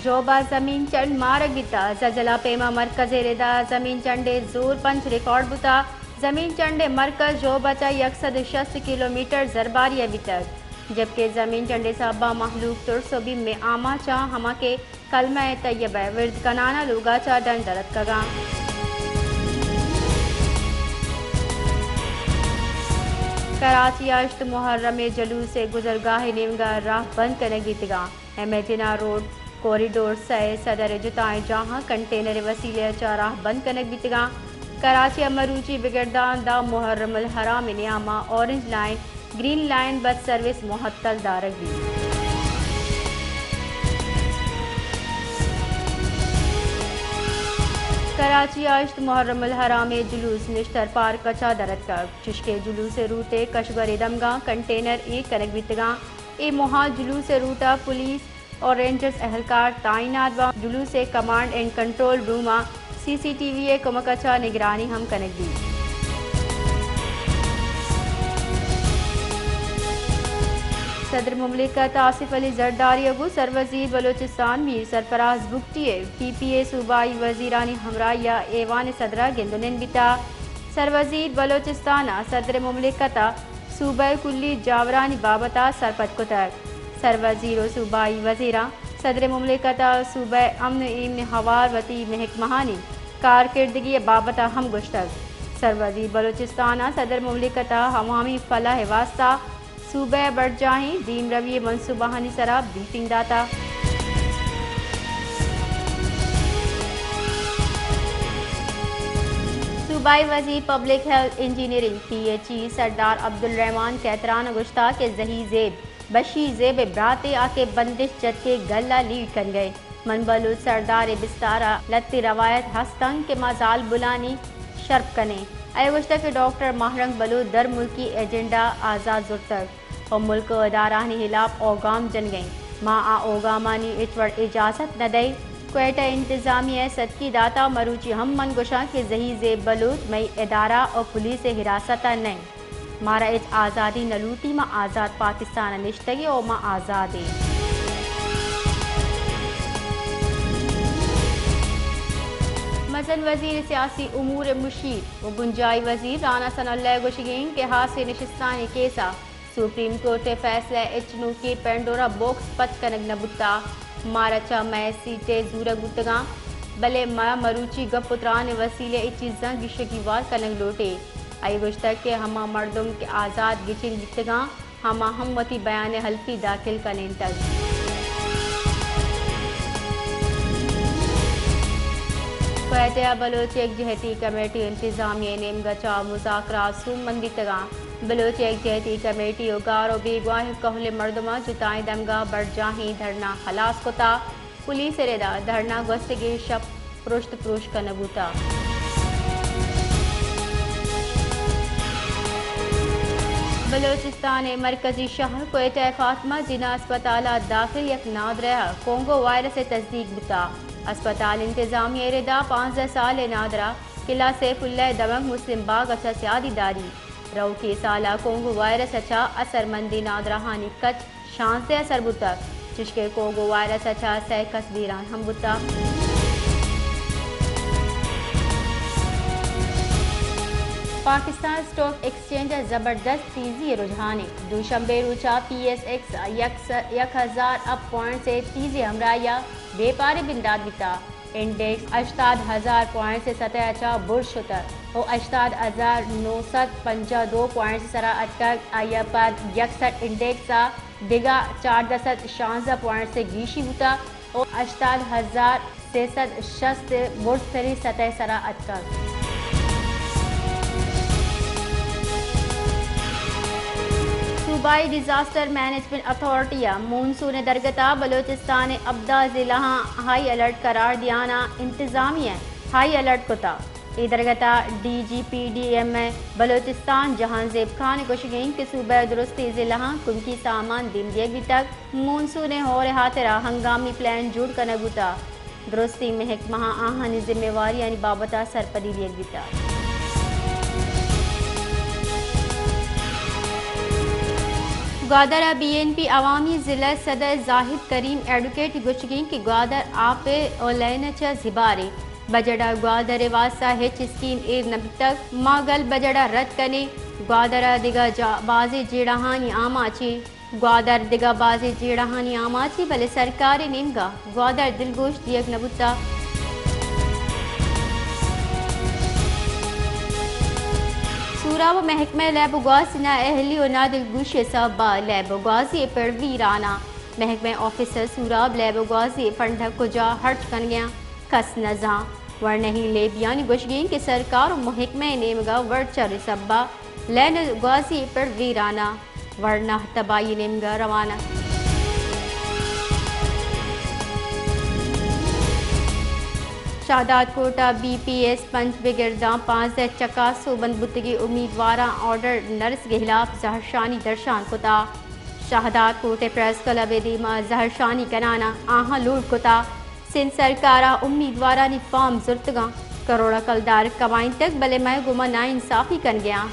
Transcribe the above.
ژوب ءَ زمین چنڈ مارگ بیتگ۔ زلزلہ ءَ پیما مرکز ءِ ردا زمین چنڈ ءِ زور پنچ ریکارڈ بوتگ۔ زمین چنڈ ءِ مرکز ژوب ءَ چہ یک سد ءُ شست کلومیٹر زرباری ءَ بیتگ، جبکہ زمین چنڈ ءِ سبب ءَ مہلوک ترس ءُ بیم ءِ آماچ اَنت، ہما کہ کلمہ طیبہ ءِ ورد کنان ءَ لوگ ءَ چہ ڈن در اتکگ اَنت۔ کراچی ءَ ہشت محرم ءِ جلوس ءِ گزرگاہ ءِ نیمگ ءَ راہ بند کنگ بیتگ اَنت۔ ایم اے جناح روڈ کوریڈور سئے ءِ صدر ءِ جتائیں جاہاں کنٹینر ءِ وسیلہ ءَ چہ راہ بند کنگ بیتگ اَنت۔ کراچی ءَ مروچی بگر داں دہ محرم الحرام ءِ نیام ءَ orange line, green line bus service معطل دارگ بیت۔ کراچی ءَ ہشت محرم الحرام ءِ جلوس نشتر پارک ءَ چہ در اتکگ، چشکہ جلوس ءِ روٹ ءِ کشگور ءِ دمگاں کنٹینر ایر کنگ بیتگ اَنت۔ اے موہ ءَ جلوس ءِ روٹ ءَ پولیس ءُ رینجرز اہلکار تعینات باں۔ جلوس ءِ کمانڈ اینڈ کنٹرول روم ءَ سی سی ٹی وی ءِ کمک ءَ چہ نگرانی ہم کنگ بیت۔ صدر مملکت آصف علی زرداری ءَ گوں سروزیر بلوچستان میر سرفراز بگٹی ءِ پی پی ءِ صوبائی وزیرانی ہمراہی ءَ ایوان صدر ءَ گند ءُ نند بیتگ۔ سروزیر بلوچستان ءَ صدر مملکت ءَ صوبہ ءِ کلی جاورانی بابت ءَ سرپد کتگ۔ سروزیر ءُ صوبائی وزیراں صدر مملکت ءَ صوبہ ءِ امن ءُ ایمن ءِ ہوار وتی محکمہانی کارکردگی ءِ بابت ءَ ہم گوشتگ۔ سروزیر بلوچستان ءَ صدر مملکت ءَ عوامی فلاح ءِ واستہ صوبہ ءِ برجاہیں دیمروی ءِ منصوبہانی سرا بریفنگ داتگ۔ صوبائی وزیر public health engineering, P H E, Sardar Abdul Rahman کھیتران ءَ گوشتگ کہ زہی زیب بشیر زیب ءِ براتے آ کہ بندش جتکے گل ءَ لیڈ کنگ ءَ اِنت۔ من بلوچ سردار ءِ بستار ءَ لھتے روایت ہست اَنت کہ ما زالبولانی شرپ کنیں۔ آئی ءَ گوشتگ کہ ڈاکٹر ماہ رنگ بلوچ درملکی ایجنڈا آزات زرتگ ءُ ملک ءُ ادارہانی ہلاپ اوگام جنگ ءَ اِنت۔ ما آ اوگامانی ہچ وڑ اجازت نہ دئیں۔ کوئٹہ انتظامیہ ءَ سدکی داتگ، مروچی ہم من گوشاں کہ زہی زیب بلوچ مئے ادارہ ءُ پولیس ءِ حراست ءَ نہ اِنت۔ مارا ہچ آزادی نہ لوٹی، ما آزاد پاکستان ءَ نشتگیں ءُ ما آزاد ایں۔ مزن وزیر سیاسی امور ءِ مشیر ءُ بنجاہی وزیر رانا ثناء اللہ ءِ گوشگ اِنت کہ ہاسیں نشستانی کیس ءَ سپریم کورٹ ءِ فیصلہ ءَ ہچ نوکیں پینڈورا باکس پچ کنگ نہ بوتگ۔ مارا چہ مئے سیٹ ءَ زورگ بوتگ اَنت، بلے ما مروچی گپ ءُ تران ءِ وسیلہ ءَ اے چیزاں گیشگیوار کنگ لوٹ ایں۔ آئی ءَ گوشتگ کہ ہما مردم کہ آزات گچین بیتگ اَنت، ہما ہم وتی بیان ءِ حلفی داخل کنینتگ۔ کوئٹہ ءَ بلوچ یکجہتی کمیٹی ءُ انتظامیہ ءِ نیمگ ءَ چہ مذاکرات سوب مند بیتگ اَنت۔ بلوچ یکجہتی کمیٹی ءَ گار ءُ بیگواہیں کہولیں مردماں جتائیں دمگاں برجاہیں دھرنا ہلاس کتگ۔ پولیس ءِ ردا دھرنا گوستگیں شپ پرشت پروش کنگ بوتگ۔ بلوچستان ءِ مرکزی شہر کوئٹہ ءِ فاطمہ جناح اسپتال ءَ داخل یک نادراہ ءَ کونگو وائرس ءِ تصدیق بوتگ۔ اسپتال انتظامیہ ءِ ردا پانزدہ سالیں نادراہ قلعہ سیف اللہ ءِ دمگ مسلم باغ ءَ چہ سیادی داریت۔ روکیں سال ءَ کونگو وائرس ءَ چہ اثرمندیں نادراہانی کچ شانزدہ ءَ سر بوتگ، چشکہ کونگو وائرس ءَ چہ سئے کس بیران ہم بوتگ۔ پاکستان اسٹاک ایکسچینج ءَ زبردست تیزی ءِ رجحانے۔ دوشنبے روچ ءَ پی ایس ایکس ءَ یک س-، یک ہزار ہپت پوائنٹس ءِ تیزی ءِ ہمراہی ءَ بیپاریں بندات بیتگ۔ انڈیکس ہشتاد ہزار پوائنٹس ءِ سطح ءَ چہ برز شتگ ءُ ہشتاد ہزار نو سد پنجاہ دو پوائنٹس ءِ سرا اتکگ۔ آئی ءَ پد یک سد انڈیکس ءَ دگہ چاردہ سد شانزدہ پوائنٹس ءِ گیشی بوتگ ءُ ہشتاد ہزار سے سد شست ءِ برزتریں سطح ءِ سرا اتکگ۔ صوبائی ڈیزاسٹر مینجمنٹ اتھارٹی ءَ مون سون ءِ درگت ءَ بلوچستان ءِ ہبدہ ضلعاں ہائی الرٹ قرار دیان ءَ انتظامیہ ءَ ہائی الرٹ کتگ۔ اے درگت ءَ D G P D M ءِ بلوچستان جہانزیب خان ءِ گوشگ اِنت کہ صوبہ ءِ درستیں ضلعاں کمکی سامان دیم دیگ بیتگ، مون سون ءِ ہور ءِ ہاترا ہنگامی پلان جوڑ کنگ بوتگ۔ درستیں محکمہاں آہانی ذمہ واریانی بابت ءَ سرپدی دیگ بیتگ۔ گوادر ء بی این پی عوامی ضلع صدر زاہد کریم ایڈوکیٹ گوشگیں کہ گوادر آپ ء لین ء چہ زباریں، بجٹ ء گوادر ء واستہ ہچ اسکیم ایر نہ بیتگ، ما گل بجٹ ء رد کنیں، گوادر ء دگہ جا-، بازیں جیڑہانی آماچیں، گوادر دگہ بازیں جیڑہانی آماچیں، بلے سرکار ء نیمگ ء گوادر دلگوش دیگ نہ بوتگ۔ سوراب ء محکمہ لیب ء گوازی نااہلی ء نادلگوشی ء سبب ء لیب ء گوازی ء پڑ ویران ء۔ محکمہ آفیسر سوراب لیب ء گوازی ء فنڈ ء کجا ہرچ کنگ ء آں کس نہ زان۔ ورناہیں لیبیانی گوشگیں کہ سرکار ء محکمہ ء نیمگ ء ورچر ء سبب ء لین ء گوازی ء پڑ ویران ء۔ ورنا تباہی نیمگ ء روان انت۔ شہداد کوٹ ء بی پی ایس پنچ بگر داں پانزدہ چکاس سوبمند بوتگیں امیدواراں آرڈر نہ رسگ ء ہلاپ زہرشانی درشان کتا۔ شہداد کوٹ ء پریس کلب ء دیما زہرشانی کنان ء آہاں لوٹ کتا۔ سندھ سرکار ء امیدوارانی فارم زرتگاں، کروڑ ء کلدار کمائینتگ، بلے مئے گوما ناانصافی کنگ ء آں۔